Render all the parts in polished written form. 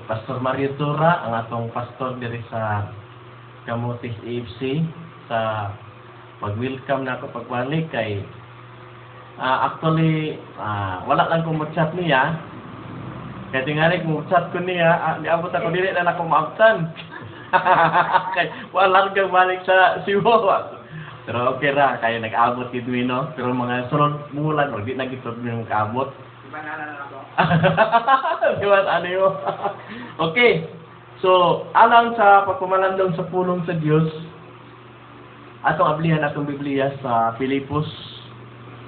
Pastor Mario Tura, ang atong pastor diri sa Camotes AFC, sa pag-welcome na ako pagbalik kay actually wala lang ko mo-chat niya. Kay tingali kung chat ko niya, niabot ako, dili na nako maabtan. Kay wala lang balik sa Cebu. Pero okay ra kay nag-abot gid mi, no. Pero mga sunod mulan di na gid mi makaabot. Iba na lang ako. Di ba, ano yun? Okay. So, alang sa pagpamalandong sa pulong sa Dios, atong ablihan atong Biblia sa Filipos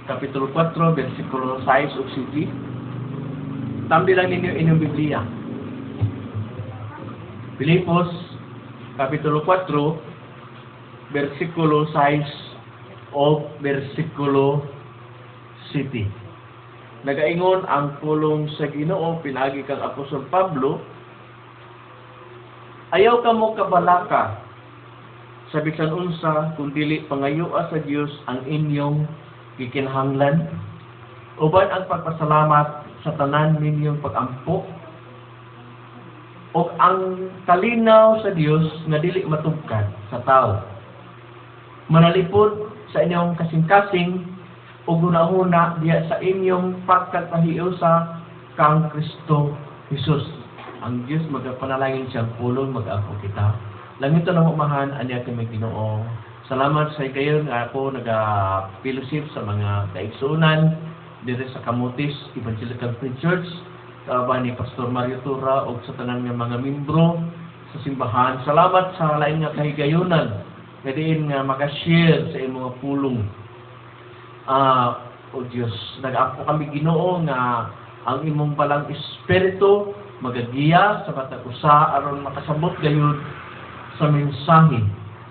Kapitulo 4, versikulo 6 ug 7. Tambi lang ninyo inyong Biblia. Filipos Kapitulo 4, versikulo 6 o versikulo 7. Nagaingon ang pulong sa Ginoo pinaagi kang Apostol Pablo: "Ayaw kamo kabalaka sa bisan unsa, kung dili pangayoa sa Dios ang inyong gikinahanglan uban ang pagpasalamat sa tanan ninyong pagampo, ug ang kalinaw sa Dios nga dili matugkad sa tao manalipod sa inyong kasing-kasing ug hunahuna diha sa inyong pagkatahiusa kang Kristo Jesus." Ang Dios magapanalangin siyang pulong, mag-ampo kita. Langit na umahan, aniya kami Ginoo. Salamat sa kayo nga ako naga-fellowship sa mga kaigsuonan diri sa Camotes Evangelical Free Church kauban ni Pastor Mario Tura ug sa tanan nga mga membro sa simbahan. Salamat sa lain nga kahigayunan nga diin nga maka-share sa imong mga pulong. O Dios, nag-ampo kami, Ginoo, nga ang imong balang espiritu magagiya sa matag usa aron makasabot gayud sa mensahe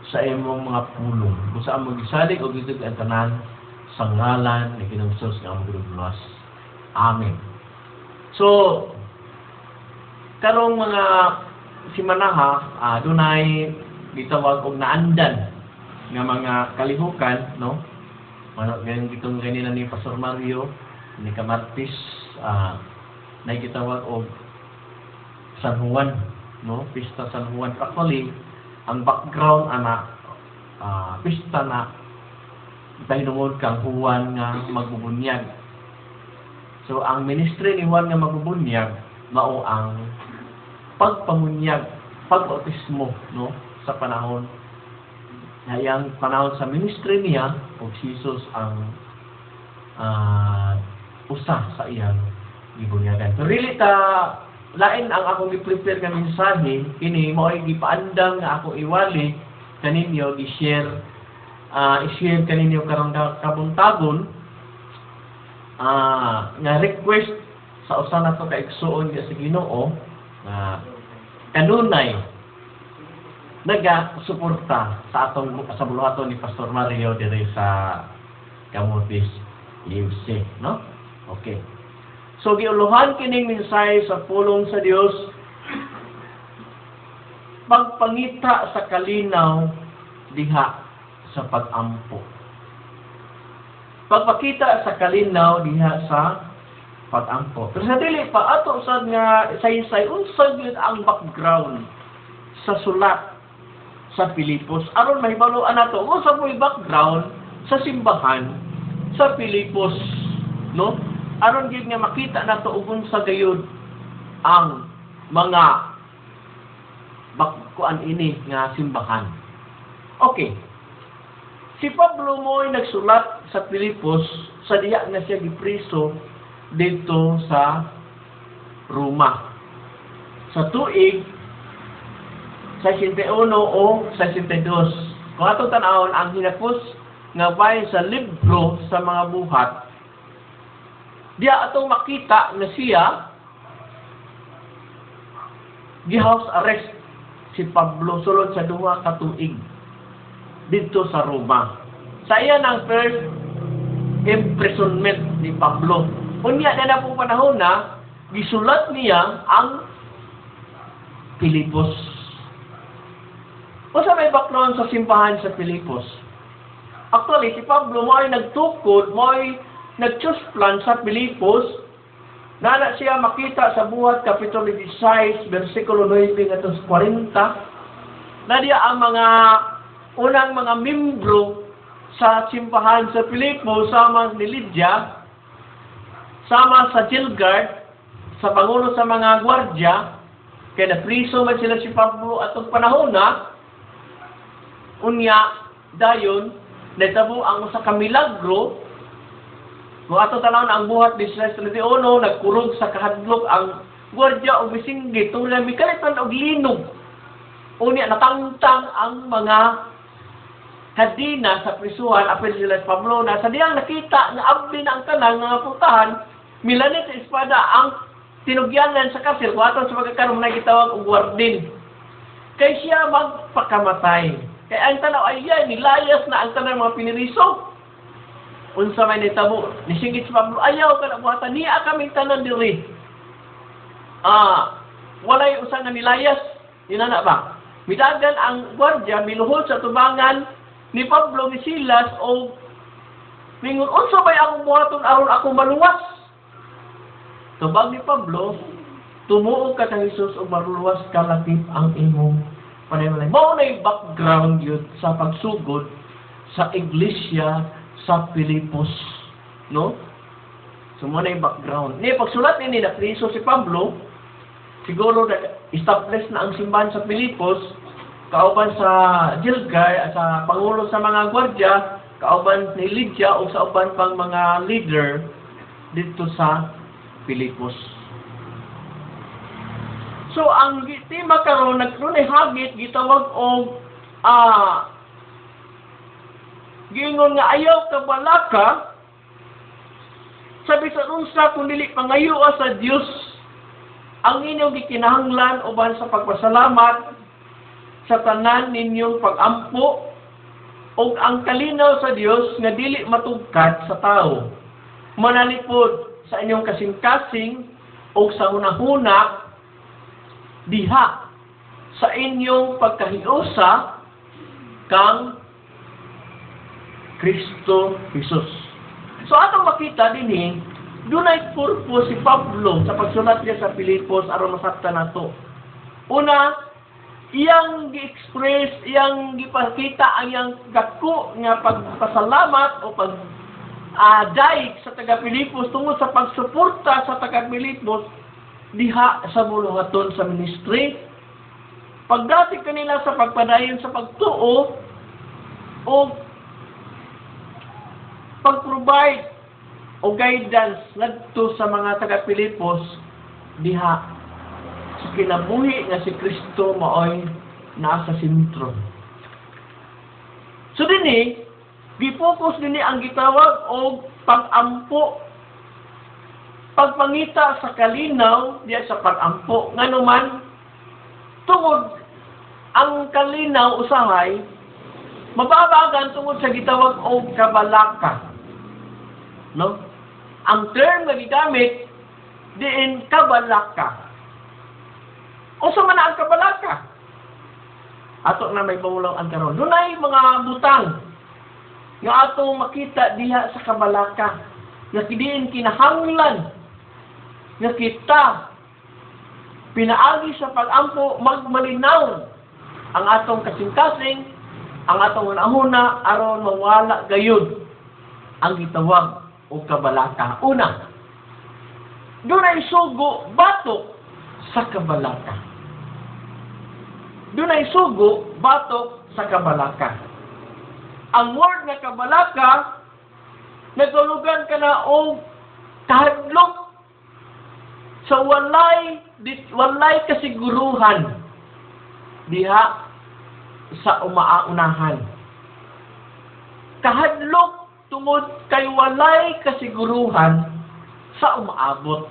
sa imong mga pulong. Kung saan mo gisalig og gitug ang tanan sa ngalan ni Ginoong Jesus nga among Ginoo. Amen. So, karong mga simanaha, dunay gitawag og naandan nga mga kalihukan, no? Mga ganyan ditong ganina ni Pastor Mario, ni Kamartis, na gitawag og San Juan, no? Pista San Juan. Actually, ang background ana, pista na pahinungod kang Juan nga magbubunyag. So ang ministry ni Juan nga magbubunyag mao ang pagpamunyag, pagbautismo, no, sa panahon Hayang panahon sa ministry niya ug si Jesus ang usa sa iyang gibunyagan. So really ta lain ang akong gi-prepare nga mensahe kini, mao'y gipaandam nga akong iwali kaninyo, gi-share, i-share kaninyo karong kabuntagon nga request sa usa nato ka igsuon sa Ginoo nga kanunay naga-suporta sa atong sa buluhaton ni Pastor Mario diri sa Camotes EFC, no? Okay. So giuluhan kining mensahe sa pulong sa Dios, "Pagpangita sa kalinaw diha sa pag-ampo." Pagpakita sa kalinaw diha sa pag-ampo. Pero sa dili pa ato sad nga saysay unsa gyud ang background sa sulat sa Filipos aron mahibaloan nato unsa mo'y background sa simbahan sa Filipos, no? Aron gyud nga makita nato ug unsa gayud ang mga bakkuan ini nga simbahan. Okay. Si Pablo mo'y nagsulat sa Filipos sa diha nga siya gipriso didto sa Roma. Sa tuig 61 o 62. Kung atong tan-awon ang hinapos nga bahin sa libro sa mga Buhat, diya atong makita nga siya gi-house arrest si Pablo sulod sa 2 ka tuig didto sa Roma. Sa iyan ang first imprisonment ni Pablo. Unya na pong panahon na gisulat niya ang Filipos. Unsa may background sa simbahan sa Filipos? Actually, si Pablo mo ay nagtukod, mo ay nag-church plant sa Filipos. Nana siya makita sa Buhat Kapitulo 16, versikulo 9 ngadto sa 40. Na diya ang mga unang mga membro sa simbahan sa Filipos sama ni Lydia, sama sa jail guard, sa pangulo sa mga gwardya, kay napriso man sila si Pablo atong panahon na, unya, dayon, nahitabo ang usa ka milagro. Kung ato tanawon ang Buhat 16:31, nagkurog sa kahadlok ang gwardya og misinggit tungod nga mikalitan og linog. Unya natangtang ang mga kadina sa prisuhan apil sila si Pablo na sa diyang nakita nga abli na ang tanan nga pultahan, milanit sa espada ang tinugyanan sa kasel kung ato sa pagkakaroon na gitawag og warden. Kay siya magpakamatay. Kay ang tanaw ay yan, nilayas na ang tanan mga piniriso. Unsa may nitabo, nisingit si Pablo, "Ayaw ka na buhatan, niya kaming tanan diri. Walay usa nga nilayas." Yun na ba? Midagan ang gwardya, miluhod sa tubangan ni Pablo ni Silas o mingon, "Unsa bay akong buhaton aron ako maluwas?" Tubag ni Pablo, "Tumuo ka kang Jesus ug maluwas ka lakip ang imong panimalay." Mao na background yun sa pagsugod sa iglesia sa Filipos. No? So, mo na yung background. Ni pagsulat ni na priso si Pablo, siguro na establish na ang simbahan sa Filipos, kauban sa Gilgal, sa pangulo sa mga gwardya, kauban ni Lydia o sa uban pang mga leader dito sa Filipos. So ang tema karon nagdunay hagit gitawag og giingon nga ayaw kabalaka sa bisan unsa kung dili pangayoa sa Dios ang inyong gikinahanglan uban sa pagpasalamat sa tanan ninyong pag-ampo ug ang kalinaw sa Dios nga dili matugkad sa tao manalipod sa inyong kasing-kasing ug sa hunahuna diha sa inyong pagkahiusa kang Kristo Jesus. So atong makita dinhi, dunay purpose si Pablo sa pagsulat niya sa Filipos aron masabtan nato. Una, iyang gi-express, iyang gipakita ang iyang dako nga pagpasalamat o pag daig sa taga Filipos tungod sa pagsuporta sa taga Filipos diha sa buluhaton sa ministry. Pagdasig kanila sa pagpadayon sa pagtuo o pag-provide o guidance ngadto sa mga taga Filipos diha sa kinabuhi nga si Kristo maoy naa sa sentro. So dinhi, gi-focus dinhi ang gitawag og pag-ampo. Pagpangita sa kalinaw diha sa pag-ampo. Nganuman tungod ang kalinaw usahay mababagan tungod sa gitawag og kabalaka. No? Ang term nga gigamit diin kabalaka. Unsa man ang kabalaka? Ato na may bawlaw ang karon. Dunay mga butang nga atong makita diha sa kabalaka nga diin kinahanglan nga kita pinaagi sa pag-ampo magmalinaw ang atong kasing-kasing, ang atong hunahuna aron mawala gayud ang gitawag og kabalaka. Una, dunay sugo batok sa kabalaka. Dunay sugo batok sa kabalaka. Ang word nga kabalaka nagulugan ka na og kahadlok sa walay kasiguruhan diha sa umaunahan. Kahadlok tungod kay walay kasiguruhan sa umaabot.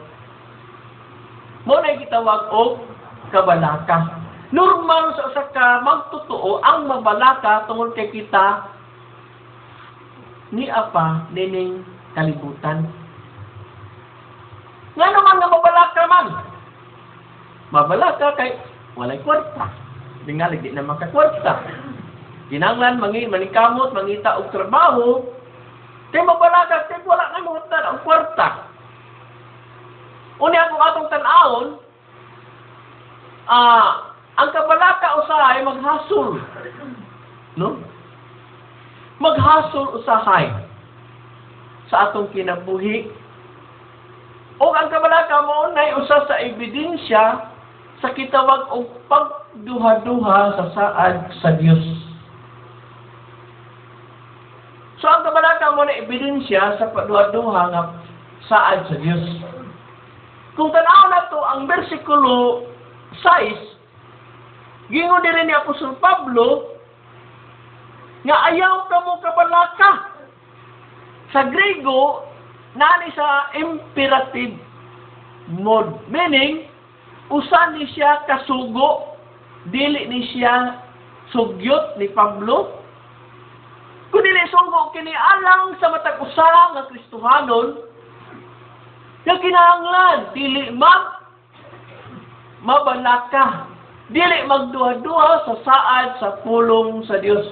Mo na gitawag og kabalaka. Normal sa usa ka magtotoo ang mabalaka tungod kay kita ni apa nining kalibutan. Nga naman nga mabalaka man? Mabalaka kay walay kwarta. Tingali di na makakwarta. Kinanglan maningkamot, mangita og trabaho kay mabalaka kay wala na mahutdan ang kwarta. Unya kung atong tan-awon, ang kabalaka usahay maghasol. No? Maghasol usahay sa atong kinabuhi. O ang kabalaka mao nay usa sa ebidensya sa kitawag og pagduha-duha sa saad sa Dios. So ang kabalaka mo na ebidensya sa pagduha-duha nga saad sa Dios. Kung tan-aw nato ang bersikulo 6, gingon diri ni Apostol Pablo nga ayaw kamo kabalaka. Sa Grego, nani sa imperative mode, meaning usa ni siya kasugo, dili ni siya sugyot ni Pablo. Kung dili sugo kini alang sa matag usa nga Kristohanon, nga kinahanglan dili mabalaka, dili magduha-duha sa saad sa pulong sa Dios.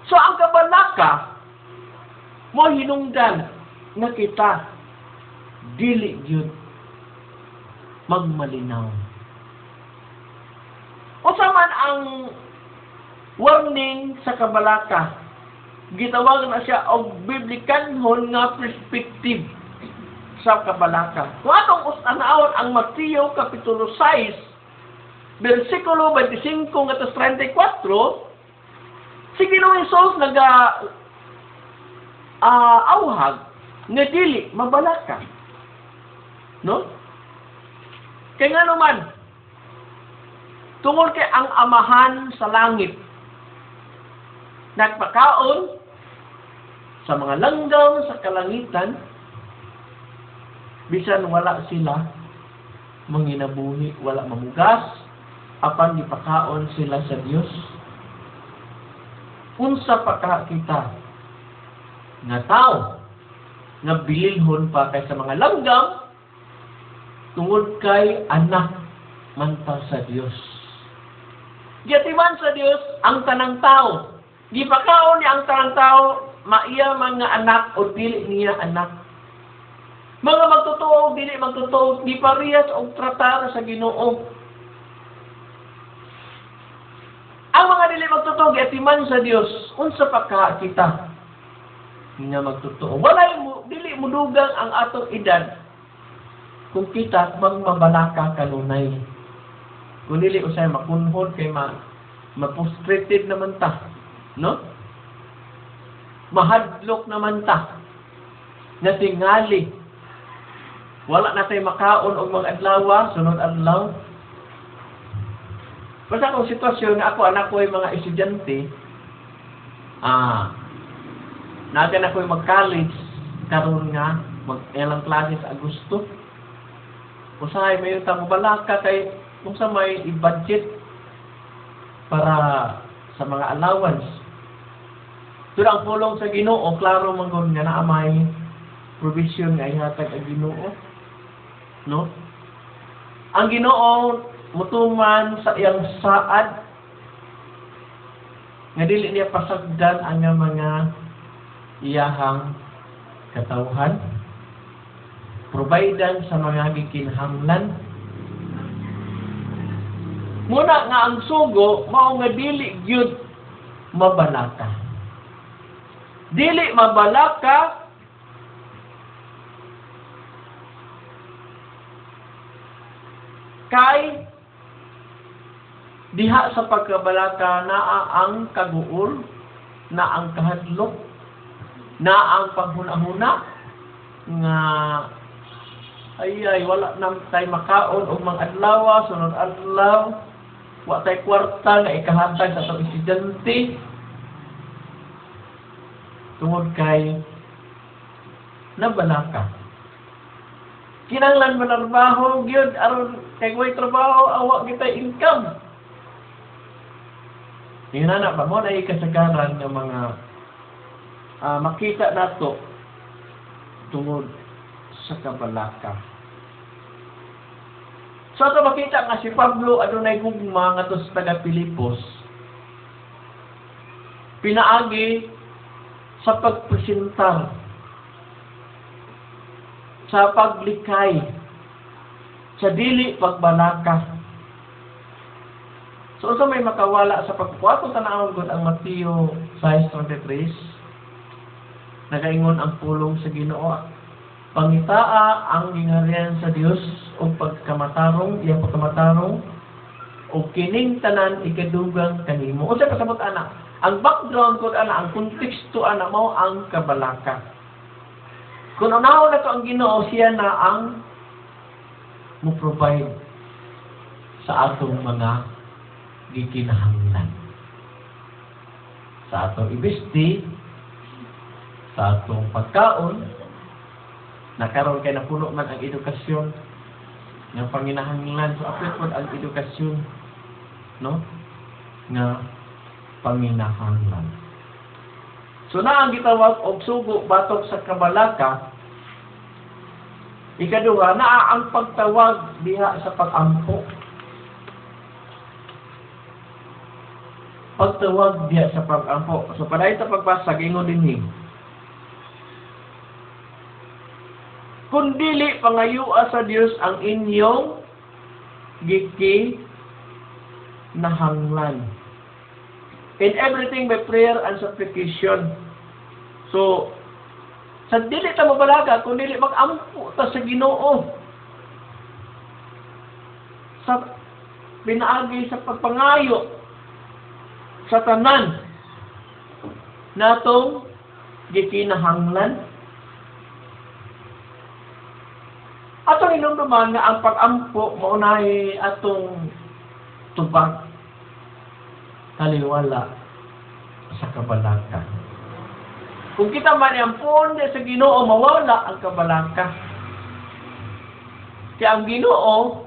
So ang kabalaka mo hinungdan nga kita dili gyud magmalinaw. Usa man ang warning sa kabalaka, gitawag na siya og biblikanhon nga perspective sa kabalaka. Kung atong tan-awon ang Mateo kapitulo 6 bersikulo 25 ngadto 34, si Ginoong Hesus naga auhag nga dili mabalaka. No? Kay ngano man, tungod kay ang Amahan sa langit nagpakaon sa mga langgam sa kalangitan, bisan wala sila manginabuhi, wala mamugas, apan gipakaon sila sa Dios. Unsa pa ka kita nga tao nga bililhon pa kay sa mga langgam, tungod kay anak man ta sa Dios. Giatiman sa Dios ang tanang tao. Gipakaon niya ang tanang tao, maiya man nga anak o dili niya anak. Mga magtotoo, dili magtotoo, giparehas og tratar sa Ginoo. Ang mga dili magtotoo giatiman sa Dios, unsa pa ka kita nga magtotoo? Walay mo, dili mudugang ang atong edad kung kita magmabalaka kanunay. Kung dili usay makunhod kay ma-frustrated naman ta, no? Mahadlok naman ta. Nga tingali wala na tay makaon og mga adlaw, sunod adlaw. Basta kung sitwasyon nga ako, anak ko ay mga estudyante, nagan ako mag-college, karon nga, mag-ilang klase sa Agosto. Usahay, may utang balaka kay kung sa may i-budget para sa mga allowance. Pero ang pulong sa Ginoo, klaro man gud nga naa may provision nga ihatag ang Ginoo. No? Ang Ginoo mutuman sa iyang saad nga dili niya pasagdan ang mga iyahang katawhan, providean sa mga gikinahanglan. Muna nga ang sugo mao nga dili gyud mabalaka. Dili mabalaka kay diha sa pagkabalaka naa ang kaguol, naa ang kahadlok, naa ang paghuna-huna nga ay wala nam tay makaon og mga adlaw, sunod adlaw, wa tay kwarta nga ikahatag sa atong estudyante tungod kay nabalaka. Kinahanglan manarbaho gyud aron kay way trabaho awa kitay income. Ingana pa mo na kasagaran ng mga makita nato tungod sa kabalaka. So ato makita nga si Pablo adunay gugma ngadto sa taga Pilipos pinaagi sa pagpresentar Sa paglikay, sa dili pagbalaka. So unsa may makawala sa pagkuha? Tanawon gud ang Mateo 6:23. Nagaingon ang pulong sa Ginoo, "Pangitaa ang gingharian sa Dios ug pagkamatarong, iyang pagkamatarong, ug kining tanan ikadugang kanimo." Unsa kasabot ana? Ang background ko ana, ang konteksto ana, mao ang kabalaka. Kung unahon nato ang Ginoo, siya na ang mo provide sa atong mga gikinahanglan. Sa atong ibisti, sa atong pagkaon, na karon kay napuno man ang edukasyon nga panginahanglan. So apil pod ang edukasyon, no, nga panginahanglan. So na ang gitawag og sugo batok sa kabalaka. Ikaduha, naa ang pagtawag diha sa pag-ampo. Pagtawag diha sa pag-ampo. So padayon ta pagbasa, giingon dinhi, "Kung dili pangayua sa Dios ang inyong gikinahanglan. In everything by prayer and supplication." So, sa dili ta mabalaga, kung dili mag-ampo ta sa Ginoo, sa pinaagi sa pagpangayo sa tanan natong gikinahanglan. Atong inumduman nga ang pag-ampo maunay atong tubag taliwala sa kabalaka. Kung kita man iampon sa Ginoo, mawala ang kabalaka. Kaya ang Ginoo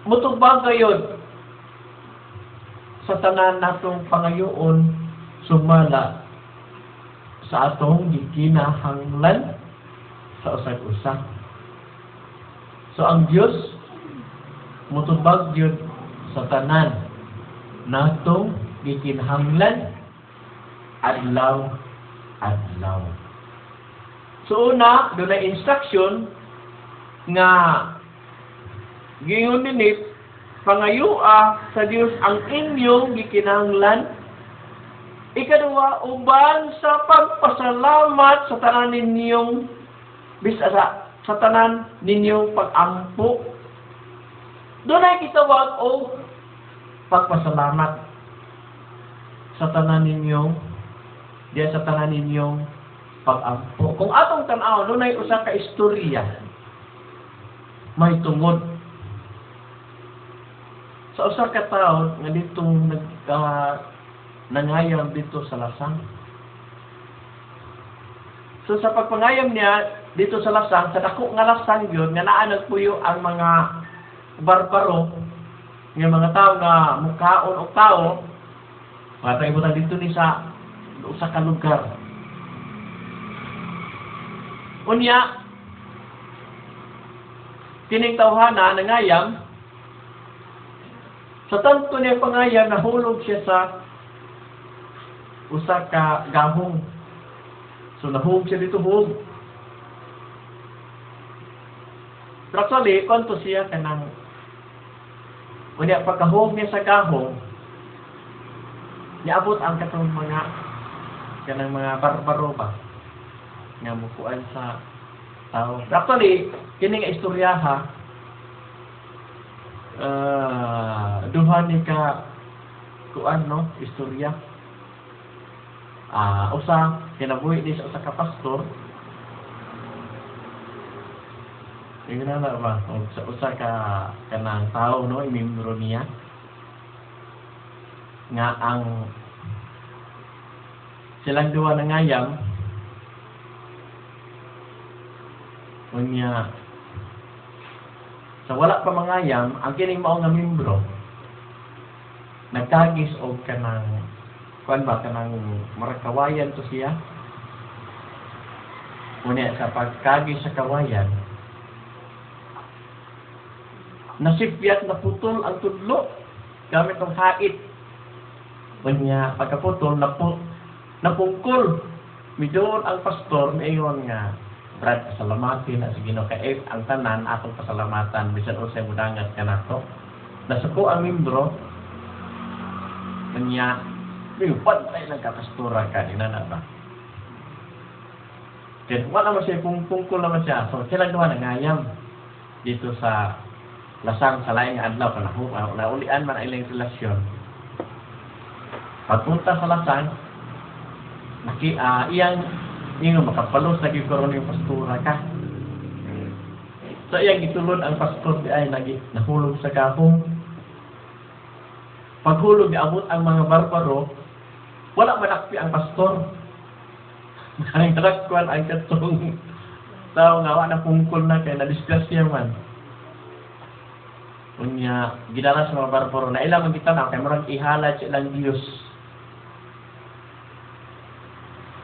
mutubag gayod sa tanan natong pangayoon sumala sa atong gikinahanglan sa usag-usa. So ang Dios mutubag gyud sa tanan natong gikinahanglan adlaw adlaw. So una, dunay instruction nga giingon dinhi, "Pangayua sa Dios ang inyong gikinahanglan." Ikaduha, uban sa pagpasalamat sa tanan ninyong bisa sa tanan ninyong pag-ampo. Dunay gitawag og pagpasalamat sa tanan ninyong diya sa tanan ninyong pag-ampo. Kung atong tan-aw, dunay usa ka istorya may tungod sa usa ka tawo nga ditong nangayam dito sa lasang. So sa pagpangayam niya dito sa lasang, sa dako nga lasang yun, nga naa nagpuyo ang mga barbaro, nga mga tao nga mukaon og tao, matay ibutang dito ni sa usa ka lugar. Unya, kining tawhana nangayam, sa tanto niya pangayam, nahulog siya sa usa ka gahong. So nahulog siya dito, hug. Pero actually, kwanto siya kanang unya pagkahug niya sa gahong, niabot ang katong mga kanang mga barbaro ba nga mukuan sa tao. Pero actually, kini nga istoryaha, duha ni ka kuan, no, istorya. Usa kinabuhi ni sa usa ka pastor. Ingana na ba og sa usa ka kanang tao, no, imembro niya nga ang silang duha nangayam. Unya sa wala pa mangayam, ang kining mao nga membro nagkagis og kanang kuan ba, kanang murag kawayan to siya. Unya sa pagkagis sa kawayan, nasipyat na putol ang tudlo gamit ang hait. Unya pagkaputol, napungkol. Miduol ang pastor, miingon nga Brad, pasalamatin na sa Ginoo kay ang tanan atong pasalamatan bisan unsay mudangat kanato. Nasuko ang membro kanya, pantay lang ka pastora ka inana ba. Kaya wala man siya pungkol naman siya. So sila duha nangayam dito sa Lasang sa laing adlaw kanahum naulian man ang ilang relasyon. Pagpunta sa Lasang, naki iyang ingon makapalos lagi karon yung pastora ka. So iyang gitulod ang pastor di ay nagi nahulog sa gahom. Paghulog niabot ang mga barbaro, wala manakpi ang pastor. Ang tarakwan ang katong tao nga wa na pungkol na kay nadisgrasya man. Unya gidala sa mga barbaro na ilang man kita na kay murag ihalad sa ilang Dios.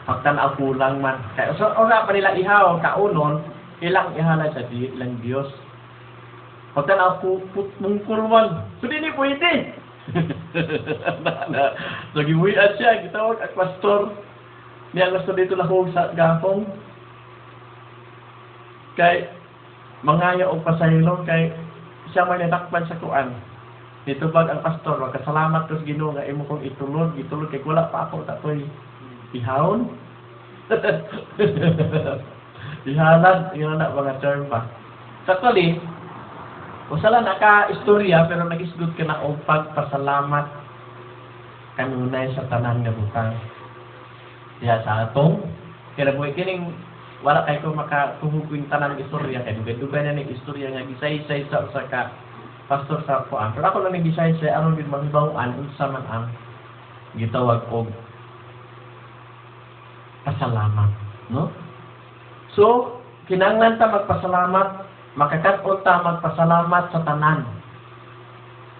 Pagtan-aw kulang man. Kaya so, ora pa nila ihaw kaunon, ilang ihalad sa ilang Dios. Pagtan-aw mungkol man. So dili pwede. So gibuhian siya, gitawag ang pastor. Niya ang pastor dito lahog sa gapong. Kay mangaya og pasaylo kay siya may nadakpan sa kuan. Nitubag ang pastor, magkasalamat ko sa Ginoo nga imo kong itulod, gitulod kay wala pa ako tatoy ihawon. Ihalad, yun na mga term ba. Actually, usa lang naka-istorya pero nagisgot ka na og pagpasalamat kanunay sa tanan nga butang. Diha sa atong kaya buhi kining wala kay ko makatuhog yung tanan nga istorya kay dugay-dugay na ning istorya nga gisaysay sa usa ka pastor sa kuan. Pero ako lang ning gisaysay aron gid mahibaw-an unsa man ang gitawag og pasalamat, no? So, kinahanglan ta magpasalamat, makakat-on ta magpasalamat sa tanan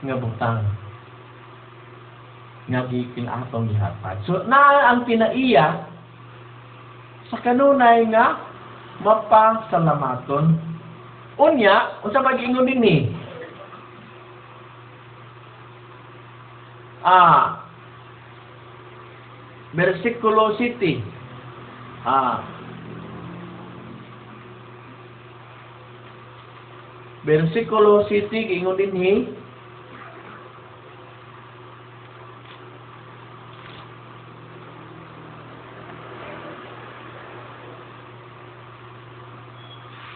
nga butang nga gikinatong gihatag. So, naa ang kinaiya sa kanunay nga mapasalamaton. Unya, unsa ba giingon dinhi? Versikulo 7. Versikulo 7 giingon dinhi,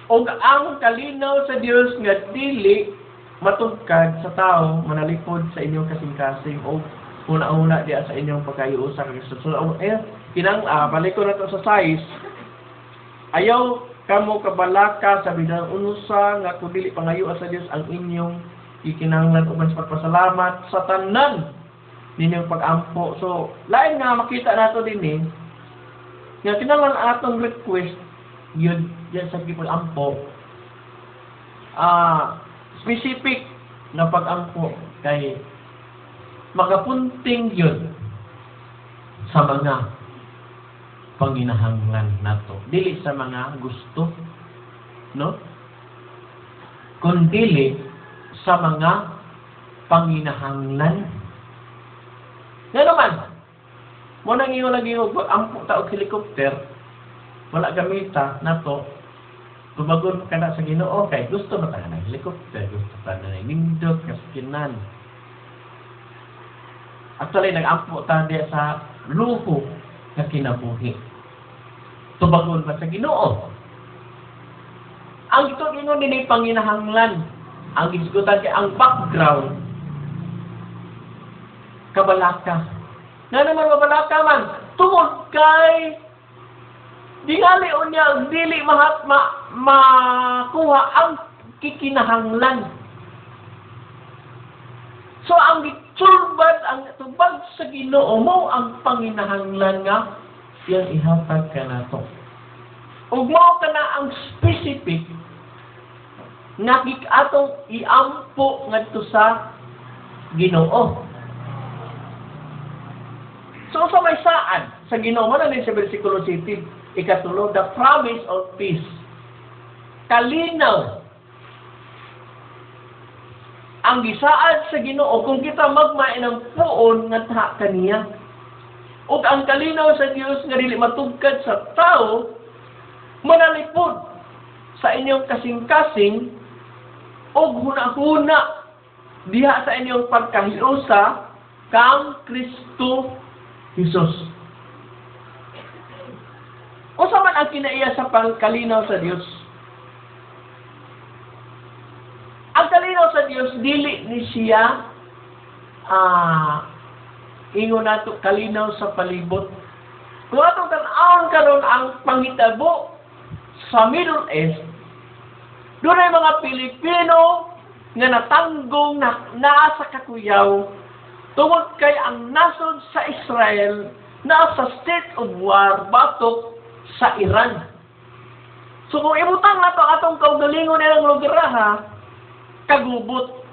og ang kalinaw sa Dios nga dili matugkad sa tao manalikod sa inyong kasing-kasing og una-una diha sa inyong pagkayuo sa Kristo. So kinang balik ko na to sa size. Ayaw kamo kabalaka sa bilang unsa nga kun dili pangayoa sa Dios ang inyong ikinahanglan uban sa pagpasalamat sa tanan ninyong pag-ampo. So lain nga makita nato dinhi nga kinahanglan atong request yun diyan sa pag-ampo, specific na pag-ampo kay magapunting yun sa mga panginahanglan nato, dili sa mga gusto, no? Kundili sa mga panginahanglan. Nga naman, mo nang ingon lagi og ampo ta og helicopter, wala gamita nato, tubagon ka na sa Ginoo kay gusto ba ta ng helicopter, gusto ta ng nindot kaskinan. Actually nag-ampo ta diya sa luho nga kinabuhi. Tubagon ba sa Ginoo? Ang ito ingon dinhi panginahanglan, ang gisgutan kay ang background kabalaka. Nga naman mabalaka man tungod kay dingali unya dili makuha ang kikinahanglan. So ang gisulbad ang tubag sa Ginoo mo ang panginahanglan nga iyang ihatag kanato. Ug mao kana ang specific nga atong iampo ngadto sa Ginoo. So sa may saan sa Ginoo man na sa bersikulo 7, ikatulo, the promise of peace. Kalinaw ang gisaad sa Ginoo kung kita magmain ang puon nga ta kaniya. Ug ang kalinaw sa Dios nga dili matugkad sa tao Manalipod sa inyong kasing-kasing og hunahuna diha sa inyong pagkahiusa kang Kristo Jesus. Unsa man ang kinaiya sa pagkalinaw sa Dios? Ang kalinaw sa Dios dili ni siya ingon nato kalinaw sa palibot. Kung atong tan-awon karon ang panghitabo sa Middle East, dunay mga Pilipino nga natanggong na naa sa kakuyaw tungod kay ang nasod sa Israel naa sa state of war batok sa Iran. So kung ibutang nato atong kaugalingon nilang lugar ha, kagubot.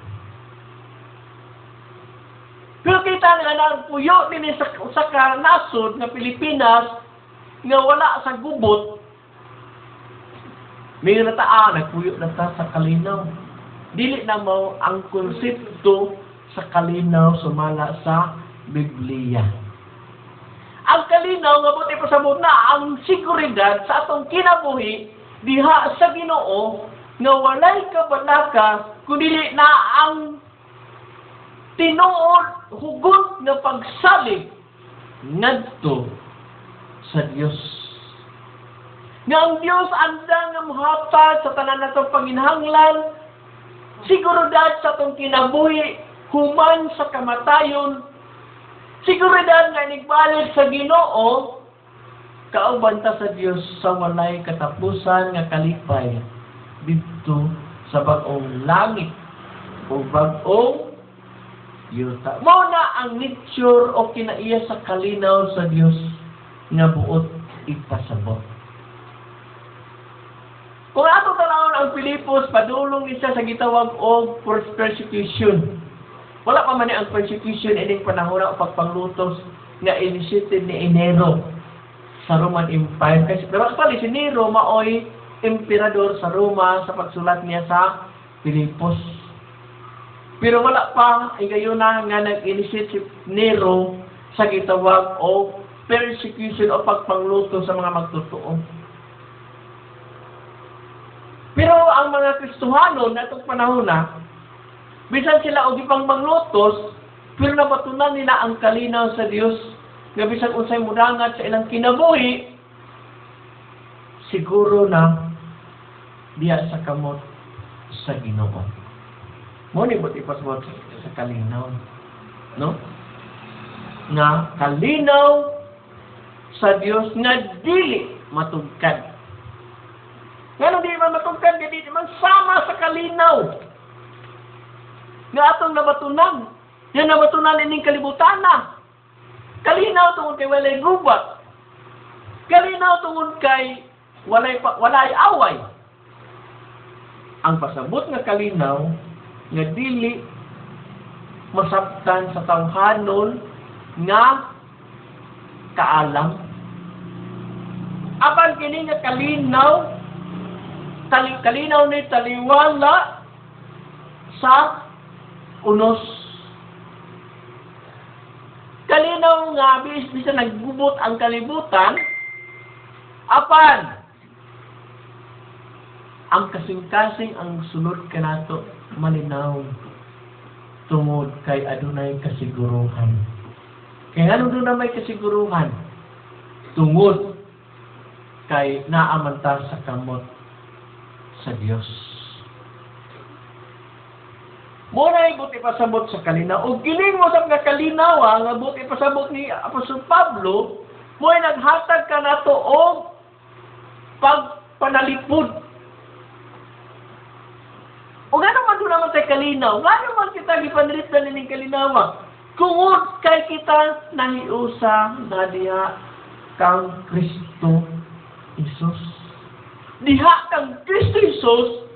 Pero kita nga nagpuyo dinhi sa usa ka nasod nga Pilipinas nga wala sa gubot. May na ta, nagpuyo na ta sa kalinaw. Dili na mo ang konsepto sa kalinaw sumala sa Biblia. Ang kalinaw nga buti pasabot na ang seguridad sa atong kinabuhi diha sa Ginoo nga walay kabalaka kun dili na ang tinuod hugot nga pagsalig ngadto sa Dios. Nga ang Dios andam nga mohatag sa tanan natong panginahanglan, seguridad sa atong kinabuhi human sa kamatayon, seguridad nga inigbalik sa Ginoo, kauban ta sa Dios sa walay katapusan nga kalipay didto sa bag-ong langit o bag-ong yuta. Mao na ang nature o kinaiya sa kalinaw sa Dios nga buot ipasabot. Kung ato tanawon ang Filipos, padulong ni siya sa gitawag og persecution. Wala pa man ni ang persecution ining panahon o pagpanglutos nga initiated ni Nero sa Roman Empire. Kasi, pero actually, si Nero maoy emperador sa Roma sa pagsulat niya sa Filipos. Pero wala pa higayon na nga nag-initiate si Nero sa gitawag og persecution o pagpangluto sa mga magtotoo. Pero ang mga Kristohano na itong panahon na, bisan sila og gipang manglutos, pero nabatunan nila ang kalinaw sa Dios nga bisan unsay mudangat sa ilang kinabuhi, siguro na diya sa kamot sa Ginoo. Mo ni buot ipasabot sa kalinaw, no? Nga kalinaw sa Dios nga dili matugkad. Ngano di man matugkad, di man sama sa kalinaw nga atong nabatunan. Yan nabatunan ining kalibutan na. Kalinaw tungod kay walay gubat. Kalinaw tungod kay walay away. Ang pasabot nga kalinaw nga dili masabtan sa tawhanon nga kaalam. Apan kini nga kalinaw, kalinaw ni taliwala sa unos. Kalinaw nga bisan naggubot ang kalibutan, apan ang kasing-kasing ang sulod kanato malinaw tungod kay adunay kasiguruhan. Kaya ano doon na may kasiguruhan? Tungod kay naamanta sa kamot sa Dios. Muna buti pasabot sa kalinaw. O giling mo sa nga kalinaw, nga buti pasabot ni Apostol Pablo, mo'y naghatag ka nato og pagpanalipod. O ngano man doon naman tayo kalinaw? Ngano man kita gipanalipdan nining kalinaw? Tungod kay kita nahiusa na diha kang Kristo Jesus. Diha kang Kristo Jesus,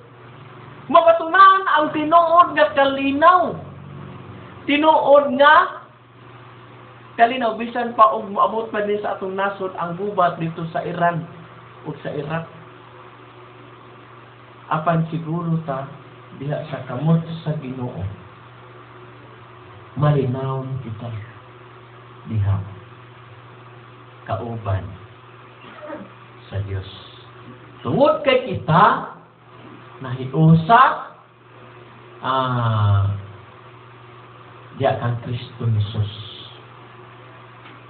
mapatunan ang tinuod nga kalinaw. Tinuod nga kalinaw bisan pa og moabot pa din sa atong nasod ang gubat dito sa Iran ug sa Iraq. Apan siguro ta diha sa kamot sa Ginoo, malinaw kita diha kauban sa Dios. Tungod kay kita nahiusa diya kang Kristo Jesus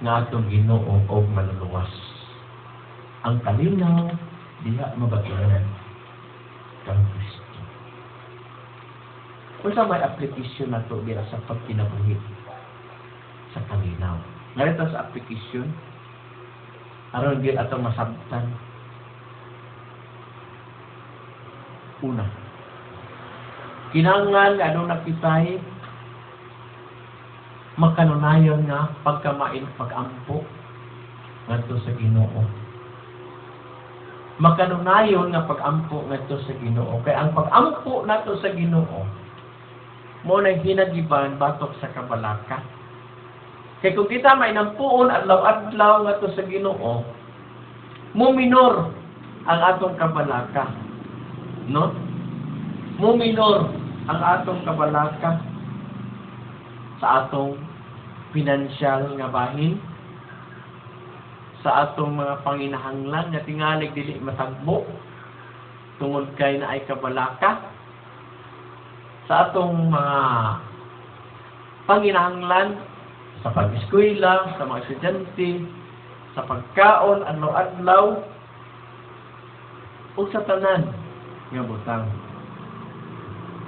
nga atong Ginoo og manluluwas. Ang kalinaw diha mabatian kang Kristo. Unsa may application nato dira sa pagkinabuhi sa kalinaw? Narito sa application aron gyud atong masabtan. Una, kinahanglan nga aduna kitay makanunayon nga pagkamain pag-ampo ngadto sa Ginoo. Makanunayon nga pag-ampo ngadto sa Ginoo. Kay ang pag-ampo nato sa Ginoo mo na hinagiban batok sa kabalaka. Kay kung kita mainampuon adlaw-adlaw ngadto sa Ginoo, mo minor ang atong kabalaka. No? Mo minor ang atong kabalaka sa atong pinansyal nga bahin, sa atong mga panginahanglan nga tingalig dili matagbo tungod kay naay kabalaka, sa atong mga panginahanglan sa pag-eskwela, sa mga estudyante, sa pagkaon adlaw-adlaw, ug sa tanan nga butang.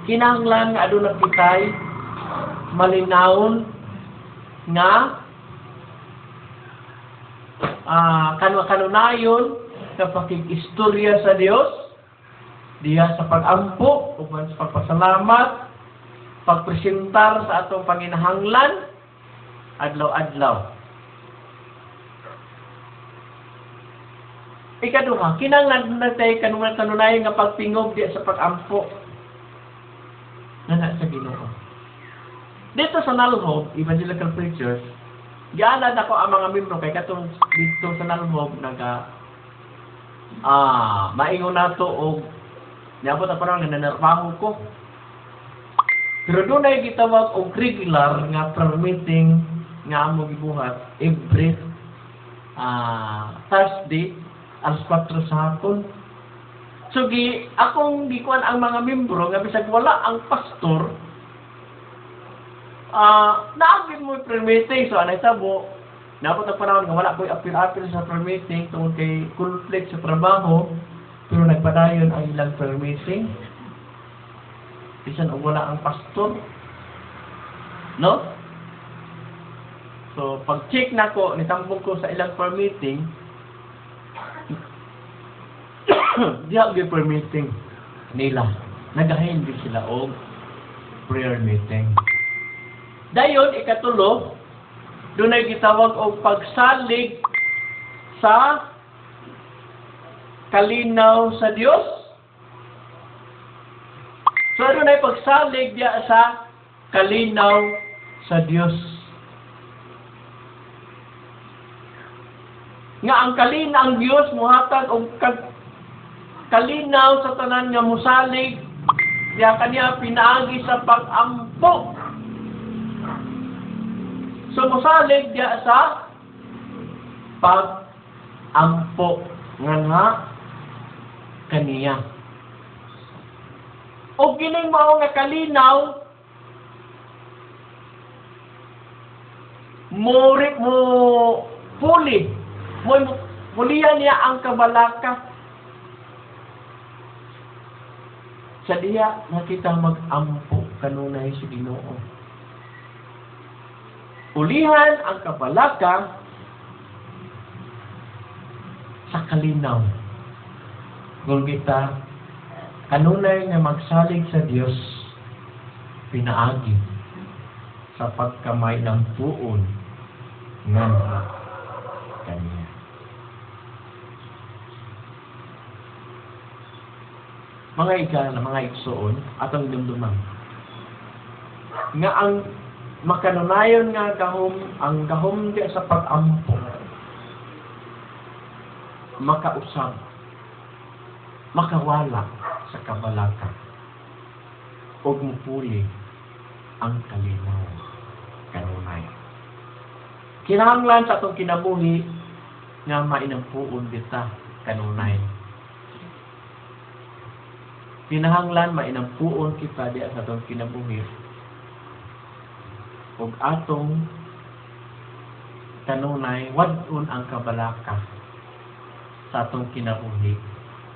Kinahanglan nga aduna kitay malinawon nga kanunayon sa pakig-istorya sa Dios diha sa pag-ampo ug sa pagpasalamat, pagpresentar sa atong panginahanglan adlaw-adlaw. Ikaduha, kinahanglan natay kanunayon nga pagtingog diha sa pag-ampo nga sa Ginoo. Dito sa Nalhob, Evangelical Preachers, gianad ako ang mga membro kay katong dito sa Nalhob naga maingon nato og niabot ang panahon nga nanerbaho ko. Pero dunay gitawag og regular nga prayer meeting nga amo gibuhat every Thursday alas 4 sa hapon. So akong gikuan ang mga membro nga bisag wala ang pastor, naagin mo prayer meeting. So anay tabo, naabot ang panahon nga wala ko'y apil-apil sa prayer meeting tungod kay conflict sa trabaho, pero nagpadayon ang ilang prayer meeting bisan og wala ang pastor, no? So pag-check nako, nitambog ko sa ilang prayer meeting, diha gyud prayer meeting nila. Nagahin gyud sila og prayer meeting. Dayon ikatulo, dunay gitawag og pagsalig sa kalinaw sa Dios. So dunay pagsalig diha sa kalinaw sa Dios. Nga ang kalinaw ang Dios mohatag og kalinaw sa tanan nga mosalig diha kaniya pinaagi sa pag-ampo. So mosalig diha sa pag-ampo nga kaniya. O kining mao nga kalinaw mo puli mo pulihan niya ang kabalaka. Sa diha nga kita mag-ampo kanunay sa Ginoo. Ulihan ang kabalaka sa kalinaw. Kung kita kanunay nga magsalig sa Dios pinaagi sa pagkamay ng puon nga kaniya. Mga igala, mga igsoon, atong dumduman nga ang makanunayon nga gahom, ang gahom di sa pag-ampo makausab, makawala sa kabalaka ug mupuli ang kalinaw kanunay. Kinahanglan sa atong kinabuhi nga mainampuon kita kanunay. Kinahanglan mainampuon kita diha sa atong kinabuhi ug atong kanunay wad-on ang kabalaka sa atong kinabuhi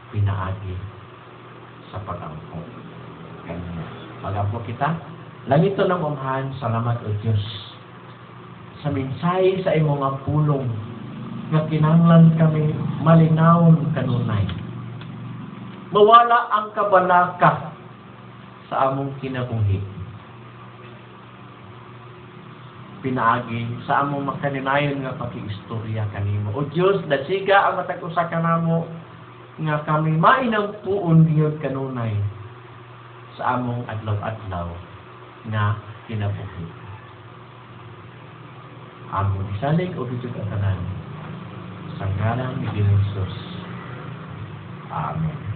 pinaagi sa pag-ampo kaniya. Mag-ampo kita. Langitnong Amahan, salamat, O Diyos, sa mensahe sa imong nga pulong nga kinahanglan kami malinawon kanunay. Mawala ang kabalaka sa among kinabuhi pinaagi sa among makanunayon nga pakiistorya kanimo. O Dios, dasiga ang matag usa kanamo nga kami mainampuon gyud kanunay sa among adlaw-adlaw nga kinabuhi. Among gisalig og gitug ang tanan sa ngalan ni Ginoong Hesus. Amen.